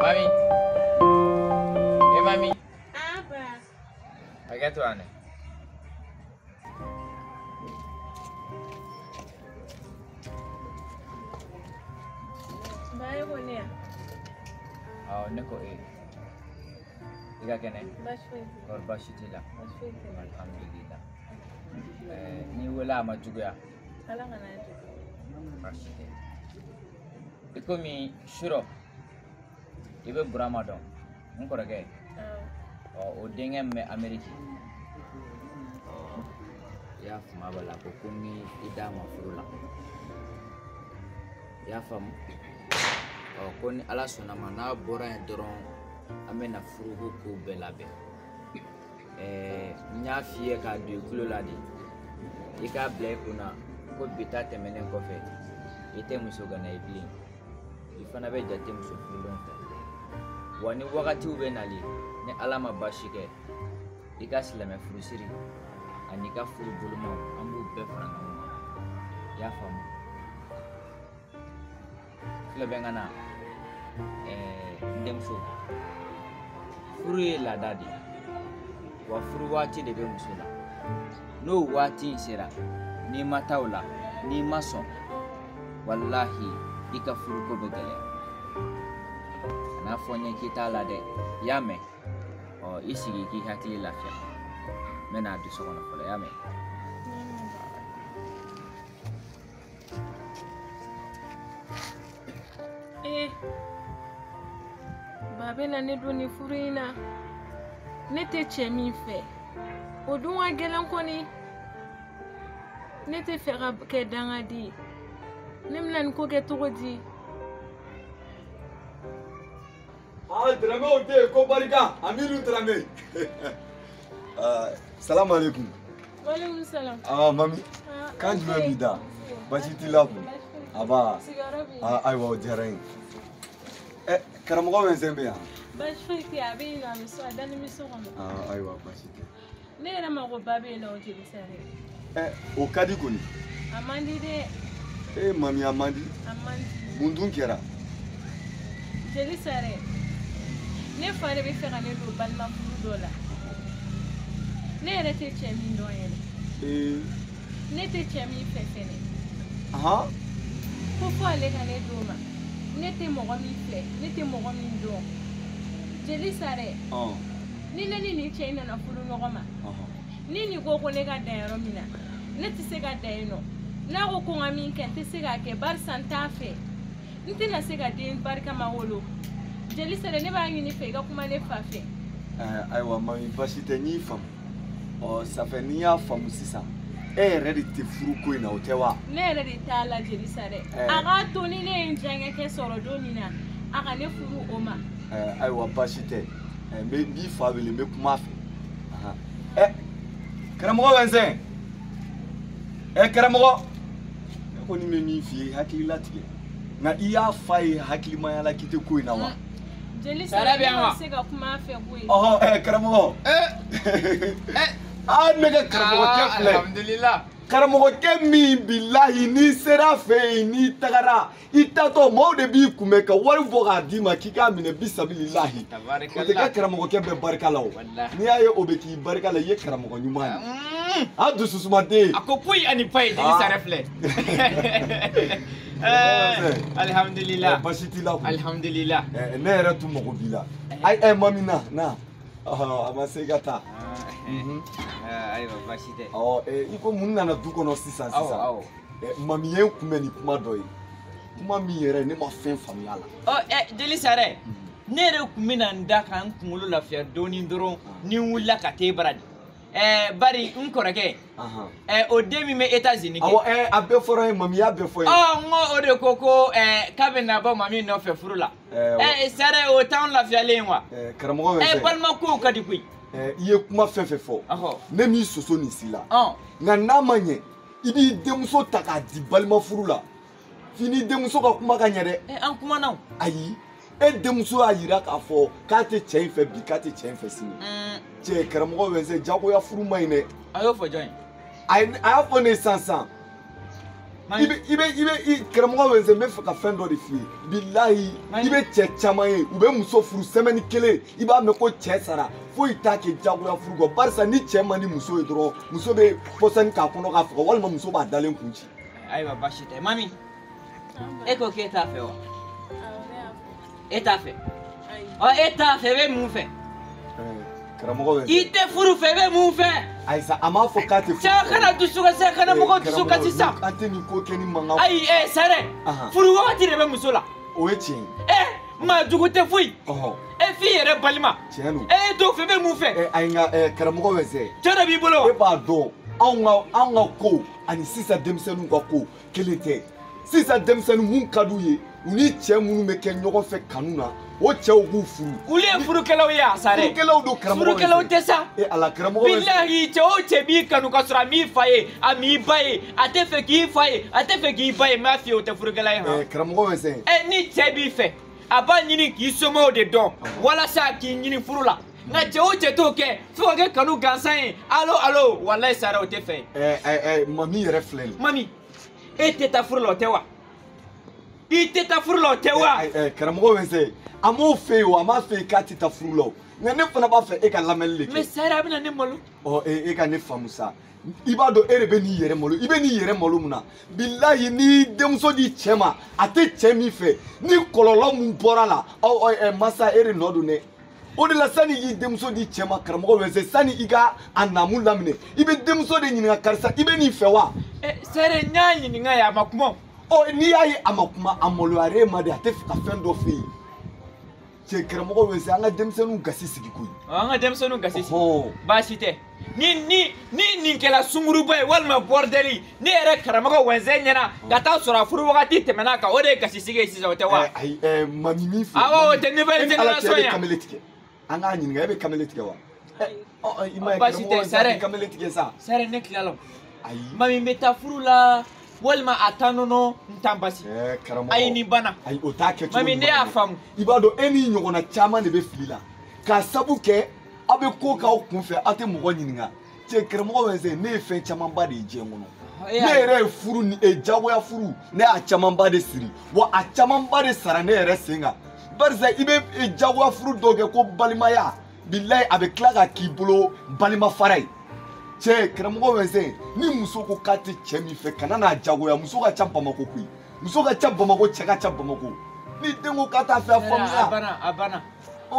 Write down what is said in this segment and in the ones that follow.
Mami. Eh mami. Aba. Hakɛ to yan dɛ. Ba ye ko ne ya? Awɔ, ne ko e. I ka kɛnɛ? Baasi foyi t'i la. Kɔri baasi t'i la? Baasi foyi t'i la. Alhamdulillah. N'i wele a ma juguya. Ala kana juguya. Baasi tɛ. I komi surɔ i bɛ Burama dɔn, n kɔrɔkɛ. Ɔ o denkɛ min bɛ Ameriki. I y'a faamu a b'a la ko ko n k'i d'a ma furu la. I y'a faamu? Ɔ ko ni Ala sɔnna ma n'a bɔra yen dɔrɔn an bɛna furuko kow bɛɛ labɛn. N y'a f'i ye k'a don i tulo la de. I k'a bila i kunna ko bi ta tɛmɛnen kɔfɛ i tɛ muso gana ye bilen. I fana bɛ jate muso furulenw fɛ. Wa ni wagatiw bɛ nali ni Ala ma baasi kɛ i ka silamɛ furusiri ani i ka furu bolomaw an b'u bɛɛ fara ɲɔgɔn kan. I y'a faamu? Tulo bɛ n ka na n denmuso, furu ye laada de ye, wa furu waati de bɛ muso la. N'o waati in sera n'i ma taa o la, n'i ma sɔn, walahi i ka furuko bɛ gɛlɛya. Kan'a fɔ n ye k'i t'a la dɛ, i y'a mɛn? Ɔ i sigi k'i hakili lafiya. N bɛ n'a don so kɔnɔ fɔlɔ, i y'a mɛn? Ba bɛ na ne don nin furu in na. Ne tɛ cɛ min fɛ, o dun ka gɛlɛn kɔni. Ne tɛ fɛ ka kɛ dangaden ye. Ne bɛna nin ko kɛ cogo di? Ah, Dramé o den ko barika, Amiru Dramé. Salam alaikum. Waleykum salam. Ah mami, kan jumɛn b'i da? Baasi t'i la kun? Aba. Ah ayiwa o diyara n ye. Karamɔgɔ Wɛnsɛn bɛ yan? Baasi foyi tɛ yen, a bɛ yen nɔ, a bɛ so, a dalen bɛ so kɔnɔ. Ah ayiwa baasi tɛ. Ne yɛrɛ makoba bɛ yen nɔ o jeli sara. O ka di kɔni. A man di dɛ. Mami a man di? A man di. Mun dun kɛra? Jeli sara, ne fa de bɛ fɛ ka ne don balima furu dɔ la. Ne yɛrɛ tɛ cɛ min dɔn yɛrɛ. Ne tɛ cɛ min fɛ fɛnɛ. Ko fo ale ka ne d'o ma. Ne tɛ mɔgɔ min fɛ, ne tɛ mɔgɔ min dɔn. Jeli sara, ni ne ni nin cɛ in nana furu ɲɔgɔn ma, ni nin ko ko ne ka dan yɔrɔ min na, ne tɛ se ka dan yen nɔ. N'a ko ko n ka min kɛ, n tɛ se k'a kɛ barisa n t'a fɛ. N tɛna se ka den barikama wolo. Jeli sara, ne b'a ɲini fɛ i ka kuma ne fa fɛ. Ayiwa mami baasi tɛ, n y'i faamu. Ɔ safɛ n'i y'a faamu sisan, e yɛrɛ de tɛ furu ko in na, o tɛ wa? Ne yɛrɛ de t'a la jeli sa dɛ. A k'a to ni ne ye n diyaɲɛkɛ sɔrɔ don min na, a ka ne furu o ma. Ayiwa baasi tɛ, n b'i fa wele, n bɛ kuma a fɛ. Karamɔgɔ Wɛnsɛn, karamɔgɔ, ne kɔni bɛ min f'i ye, hakili latigɛ. Nka i y'a f'a ye hakilimaya la k'i tɛ ko in na wa? Jeli sara, ne ma se ka kuma a fɛ koyi. Ɔhɔn, karamɔgɔ. Ah ne ka karamɔgɔkɛ filɛ. Alhamdulillah. Karamɔgɔkɛ min bilahi n'i sera a fɛ yen n'i tagara i taatɔ maaw de b'i kunbɛn ka wari bɔ k'a d'i ma k'i k'a minɛ bisabililahi. O tɛ kɛ karamɔgɔkɛ bɛɛ barika la o. N'i y'a ye o bɛ k'i barika la, i ye karamɔgɔ ɲuman ye. A dusu sumaden. A ko poyi ani payi, jeli sara filɛ. Alhamdulillah. Baasi t'i la koyi. Alhamdulillah. Ne yɛrɛ tun mago b'i la. Ayi mami na na. A ma se i ka taa. Ayiwa baasi tɛ. Ɔ i ko mun nana du kɔnɔ sisan sisan. Awɔ. Mami ye n kunbɛn ni kuma dɔ ye. Kuma min yɛrɛ ne ma fɛn faamuya la. Ɔ jeli sara, ne yɛrɛ tun bɛna n da ka n kunkolo lafiya dɔɔni dɔrɔn ni n wulila ka t'e bara de. Bari n kɔrɔkɛ, o den min bɛ États-Unis kɛ. Awɔ, a bɛɛ fɔra n ye, mami y'a bɛɛ fɔ n ye. Ɔ n ko o de ko ko k'a bɛ na bɔ mami nɔfɛ furu la. Sara, o t'anw lafiyalen wa? Karamɔgɔ Wɛnsɛn. Balima kow ka di koyi. I ye kuma fɛn fɛn fɔ, ne m'i soso nin si la. Nka n'a ma ɲɛ, i b'i denmuso ta k'a di balima furu la. F'i n'i denmuso ka kuma ka ɲɛ dɛ. An kumana o. Ayi, e denmuso y'a yira k'a fɔ k'a tɛ cɛ in fɛ bi, k'a tɛ cɛ in fɛ sini. Cɛ karamɔgɔ Wɛnsɛn, jagoya furu ma ɲi dɛ. A y'o fɔ jɔn ye? A y'a fɔ ne ye sisan sisan. I bɛ karamɔgɔ wɛrɛ n bɛ fɛ ka fɛn dɔ de f'i ye bilahi i bɛ cɛ caman ye u bɛ muso furu semaine kelen i b'a mɛn ko cɛ sara foyi t'a kɛ jagoya furu kɔ barisa ni cɛ man di muso ye dɔrɔn muso bɛ pɔsɔni k'a kɔnɔ k'a faga walima muso b'a dalen kun ci. Ayiwa baasi tɛ mami e ko k'e t'a fɛ wa? E t'a fɛ? Ɔ e t'a fɛ e bɛ mun fɛ? Karamɔgɔ bɛ i tɛ furu fɛ i bɛ mun fɛ? Ayisa a m'a fɔ k'a tɛ furu. Cɛ kana dusu kasi kana mɔgɔ dusu kasi sa. An tɛ nin ko kɛ ni mankan. Ayi Sare furu wagati de bɛ muso la. O ye tiɲɛ ye. Maa jugu tɛ foyi. E f'i yɛrɛ balima. Tiɲɛ don. E t'o fɛ i bɛ mun fɛ? Ayi nka karamɔgɔ bɛ se. Cɛ dɔ b'i bolo wa? E b'a dɔn anw ka ko ani sisan denmisɛnninw ka ko kelen tɛ. Sisan denmisɛnnin mun ka d'u ye u ni cɛ minnu bɛ kɛ ɲɔgɔn fɛ kanu na o cɛw b'u furu. Olu ye furukɛlaw ye a Sare. Furukɛlaw don karamɔgɔ. Furukɛlaw tɛ sa. E ala karamɔgɔ. Bilahi cɛ o cɛ b'i kanu ka sɔrɔ a m'i fa ye a m'i ba ye a tɛ fɛ k'i fa ye a tɛ fɛ k'i ba ye n b'a f'i ye o tɛ furukɛla ye han. Karamɔgɔ bɛ se. Ni cɛ b'i fɛ a b'a ɲini k'i somɔgɔw de dɔn walasa k'i ɲini furu la nka cɛ o cɛ t'o kɛ fo ka kɛ kanu gansan ye alo alo walayi Sare o tɛ fɛ ye. Mami yɛrɛ filɛ nin ye. Mami e tɛ taa furu la o tɛ wa? I tɛ taa furu la o tɛ wa? Karamɔgɔ bɛ se a m'o fɛ yen o a m'a fɛ yen k'a tɛ taa furu la o nka ne fana b'a fɛ e ka lamɛnli de kɛ. Mais Sare a bɛna ne malo. Ɔ e ka ne faamu sa i b'a dɔn e de bɛ n'i yɛrɛ malo i bɛ n'i yɛrɛ malo mun na bilahi n'i denmuso di cɛ ma a tɛ cɛ min fɛ ni kɔlɔlɔ mun bɔra la ɔ masa e de nɔ don dɛ. O de la sani i denmuso di cɛ ma karamɔgɔ bɛ se sani i ka a naamu laminɛ i bɛ denmuso de ɲininka karisa i bɛ nin fɛ wa. Sare n y'a ɲininka ye a ma kuma. Ɔ n'i y'a ye a ma kuma a maloyara e ma de a tɛ fɛ ka fɛn dɔ f'e ye. Cɛ karamɔgɔ bɛ se an ka denmisɛnninw gasi sigi koyi. An ka denmisɛnninw gasi sigi. Baasi tɛ ni nin kɛra sunkuruba ye walima bordel ne yɛrɛ karamɔgɔ Wɛnzɛn ɲɛna ka taa sɔrɔ a furu wagati tɛmɛna kan o de ye gasi sigi ye sisan o tɛ wa. Ayi mami min filɛ. Awɔ o tɛ nouvelle génération ye. E kamalen tigɛ. An k'a ɲininka e bɛ kamalen tigɛ wa? I ma ye baasi tɛ Sare kamalen tigɛ sa. Sare ne tilala o. Ayi. Mami n bɛ taa furu la walima a taa nɔnɔ n t'an basi. Karamɔgɔ. Ayi nin banna. Ayi o t'a kɛ cogo. Mami ne y'a faamu. I b'a dɔn e n'i ɲɔgɔnna caman de bɛ fili la k'a sabu kɛ aw bɛ ko k'aw kunfɛ aw tɛ mɔgɔ ɲininka. Cɛ karamɔgɔ bɛ se ne ye fɛn camanba de ye diɲɛ kɔnɔ. Ne yɛrɛ ye furu ni jagoya furu ne y'a camanba de siri wa a camanba de sara ne yɛrɛ sen kan. Barisa i bɛ jagoya furu dɔw kɛ ko balimaya bilayi a bɛ tila ka k'i bolo balima fara ye. Cɛ karamɔgɔ bɛ se ni muso ko k'a tɛ cɛ min fɛ kana n'a jagoya muso ka ca Bamakɔ koyi muso ka ca Bamakɔ cɛ ka ca Bamakɔ ni den ko k'a t'a fɛ a faamuya. A banna a banna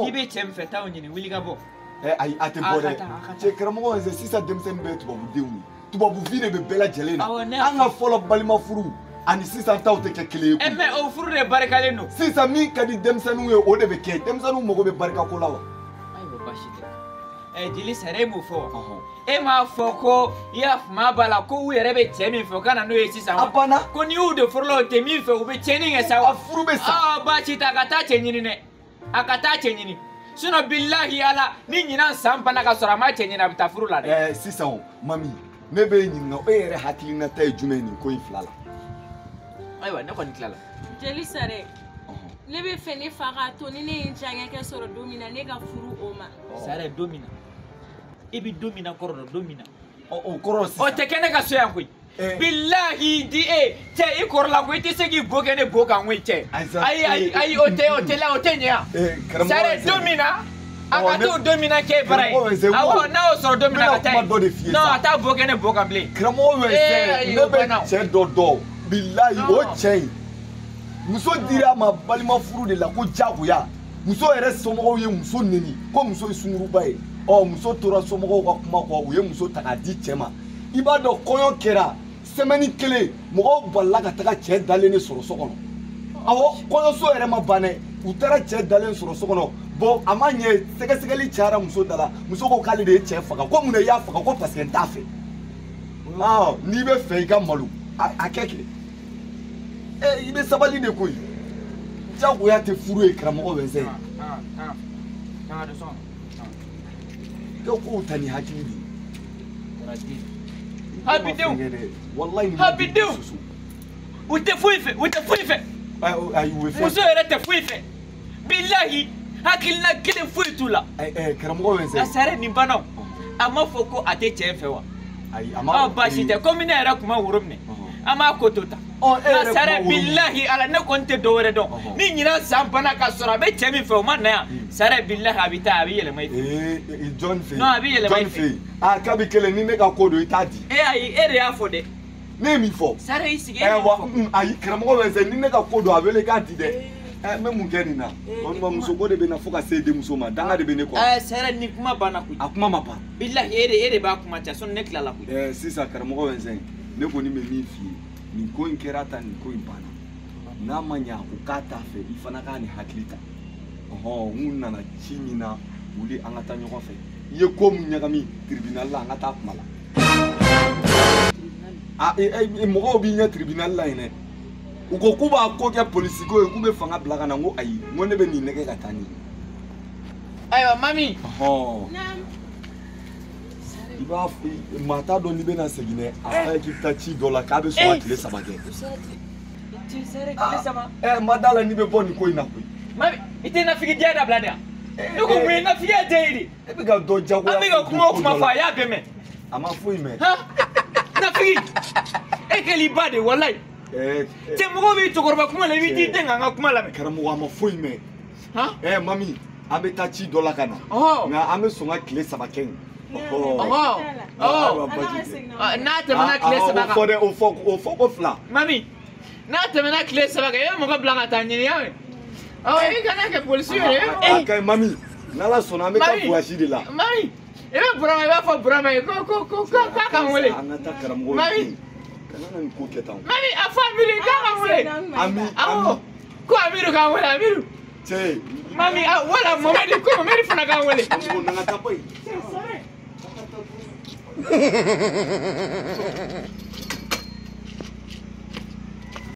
n'i bɛ cɛ min fɛ taa o ɲini wuli ka bɔ. Ayi a tɛ bɔ dɛ cɛ karamɔgɔ bɛ se sisan denmisɛnnin bɛɛ ye tubabudenw ye tubabu vi de bɛ bɛɛ lajɛlen na an ka fɔlɔ balima furu ani sisan taw tɛ kɛ kelen ye koyi. Mais o furu de barikalen don. Sisan min ka di denmisɛnninw ye o de bɛ kɛ denmisɛnninw mago bɛ barikako la wa. Ayiwa baasi tɛ. Jeli Sare e m'o fɔ wa? E m'a fɔ ko i y'a faamuya b'a la ko u yɛrɛ bɛ cɛ min fɛ u ka na n'o ye sisan wa? A banna. Ko n'i y'u de furu la o tɛ min fɛ u bɛ tiɲɛni kɛ sa wa? A furu bɛ sa. Baasi tɛ a ka taa cɛ ɲini dɛ a ka taa cɛ ɲini sinon bilahi ala ni ɲinan san banna ka sɔrɔ a ma cɛ ɲini a bɛ taa furu la dɛ. Sisan o mami ne bɛ ɲininka e yɛrɛ hakilinata ye jumɛn ye nin ko in fila la. Ayiwa ne kɔni tilala. Jeli Sare ne bɛ fɛ ne fa k'a to ni ne ye n diyaɲɛkɛ sɔrɔ don min na ne ka furu o ma. Sare don min na i bɛ don min na kɔrɔ dɔn don min na. O kɔrɔ sisan. O tɛ kɛ ne ka so yan koyi. Bilahi di e cɛ i kɔrɔla ko i tɛ se k'i bo kɛ ne bo kan koyi cɛ. Ayi ayi ayi o tɛ o tɛ la o tɛ ɲɛ yan. Sare don min na a ka t'o don min na k'e bara ye. Awɔ n'a y'o sɔrɔ don min na ka taa yen. Non a t'a bo kɛ ne bo kan bilen. Karamɔgɔ bɛ se ne bɛ cɛ dɔ dɔn. Bilahi o cɛ in muso dira a ma balima furu de la ko jagoya muso yɛrɛ somɔgɔw ye muso neni ko muso ye sunkuruba ye ɔ muso tora somɔgɔw ka kuma kɔ u ye muso ta k'a di cɛ ma i b'a dɔn kɔɲɔ kɛra semaine kelen mɔgɔw balila ka taga cɛ dalen de sɔrɔ so kɔnɔ awɔ kɔɲɔso yɛrɛ ma ban dɛ u taara cɛ dalen sɔrɔ so kɔnɔ bɔn a ma ɲɛ sɛgɛsɛgɛli cayara muso da la muso ko k'ale de ye cɛ faga ko mun na i y'a faga ko parce que n t'a fɛ n'i bɛ fɛ i ka malo a kɛ kɛ. I bɛ sabali de koyi jagoya tɛ furu ye karamɔgɔ bɛ se. I ka kow ta ni hakili de ye. Habidenw. Walayi habidenw. U tɛ foyi fɛ u tɛ foyi fɛ. Ayi u bɛ fɛn. Muso yɛrɛ tɛ foyi fɛ. Bilahi hakilina kelen foyi t'u la. Karamɔgɔ bɛ se. A Sare nin banna o. A ma fɔ ko a tɛ cɛ fɛ wa? Ayi a ma. Baasi tɛ komi ne yɛrɛ kun ma woro minɛ. An b'a ko to tan. Sare bilahi ala ne kɔni tɛ dɔ wɛrɛ dɔn. Ni ɲinan san banna ka sɔrɔ a bɛ cɛ min fɛ o ma na yan. Sare bilahi a bɛ taa a bɛ yɛlɛma i fɛ. Jɔn fɛ yen. Non a bɛ yɛlɛma i fɛ. Aa kabi kelen ni ne ka ko don i t'a di. E ayi e de y'a fɔ dɛ. Ne ye min fɔ. Sare i sigi e ye min fɔ. Ayi karamɔgɔ bɛ sɛ ni ne ka ko don a wele k'a di dɛ. N bɛ mun kɛ nin na? Walima muso ko de bɛ na fo ka se denmuso ma danga de bɛ ne kɔ. Sare ni kuma banna koyi. A kuma ma ban. Bilahi e de b'a kuma ca sɔnni ne tilala koyi. Sisan karamɔgɔ bɛ sɛ ne kɔni bɛ min f'i ye nin ko in kɛra tan nin ko in banna n'a ma ɲɛ a ko k'a t'a fɛ i fana k'a ni hakili ta. N nana ci min na wuli an ka taa ɲɔgɔn fɛ i ye ko min ɲagami tribunal la an ka taa kuma la. Mɔgɔw b'i ɲɛ tribunal la yen dɛ. U ko k'u b'a ko kɛ polisi ko ye k'u bɛ fanga bila ka na n ko ayi n ko ne bɛ nin nɛgɛ ka taa nin. Ayiwa mami. I b'a fɔ maa t'a dɔn n'i bɛna segin dɛ a f'a ye k'i bɛ taa ci dɔ la k'a bɛ sɔn ka tile 3 kɛ. Tile 3. Ma da la n'i bɛ bɔ nin ko in na koyi. Mami i tɛ nafigi diya dabila dɛ. Ne ko mun ye nafigiya diya ye de. E bɛ ka dɔ jagoya. An bɛ ka kuma o kuma fɔ a y'a bɛɛ mɛn. A ma foyi mɛn. Nafigi e kɛl'i ba de walayi. Cɛ mɔgɔw b'i cɛkɔrɔba kuma la i b'i t'i den kan ka kuma lamɛn. Karamɔgɔ a ma foyi mɛn. Mami an bɛ taa ci dɔ la ka na. Nka an bɛ sɔn ka tile 3 kɛ yen. N'a tɛmɛna tile 3 kan. O fɔ dɛ o fɔ ko 2. Mami n'a tɛmɛna tile 3 kan i bɛ mɔgɔ bila ka taa ɲini y'a mɛn. I kana kɛ polisi ye. A ka ɲi mami n'Ala sɔnna an bɛ taa voyage de la. Mami i bɛ Burama i b'a fɔ Burama ye ko ko ko k'a ka n wele. An ka taa karamɔgɔ ye. Kana na nin ko kɛ tan. Mami a fɔ Amiru k'a ka n wele. Ami. Awɔ ko Amiru k'an wele Amiru. Cɛ. Mami wala Mamadi ko Mamadi fana k'an wele. Karamɔgɔ n'an ka taa bɔ yen.